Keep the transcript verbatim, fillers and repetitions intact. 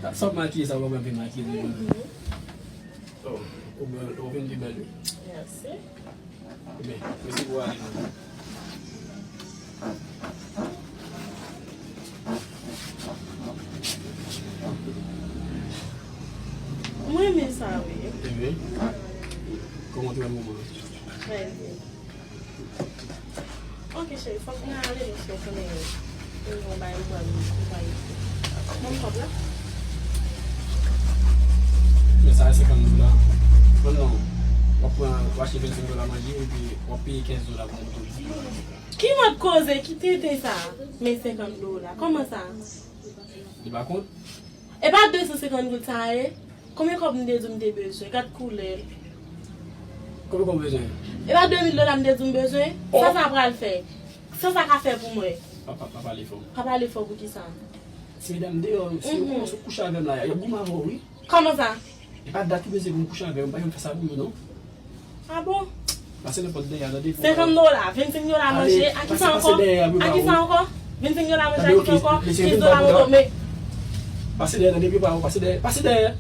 Sa w makiye sa, w pa vin makiye li. Oh, ou bèl, ou vin pi bèl, wi. Mèsi. Ebyen, mèsi pou ale. Mwen renmen sa, wi. Ebyen, kòman w twouve moman an? Trè byen. Ok, cheri, fòk mwen ale, mesye, konnen mwen gen yon bagay pou al konpayi. Ban m kòb la. Men sa a senkant dola. Bon, non. W ap pran, w achte vennsenk dola manje, epi w ap peye kenz dola pou moto. Ki mòd koze, ki tenten sa? Men senkant dola. Kòman sa? Li pa kont? E pa de san senkant goud sa ye? Konbyen kòb m te di w m te bezwen? Gad koulè l. Konbyen kòb w bezwen? E pa de mil dola m te di w m bezwen? Oh! Sa sa pral fè? Sa sa ka fè pou mwen? Pa, pa, pa pale fò. Pa pale fò pou ki sa? Ti medam deyò, si yo kòmanse kouche avè m la, y ap goumen avè w, wi. Kòman sa? E pa dat ou bezwen pou m kouche avè w, m pa janm fè sa pou yo, non. Ah bon? Pase nan pòt dèyè a, tande. Senkant dola, vennsenk dola manje, a ki sa ankò? A ki sa ankò? Vennsenk dola manje, a ki sa ankò? Kenz dola moto, men. Pase dèyè, tande, prepare w, pase dèyè, pase dèyè.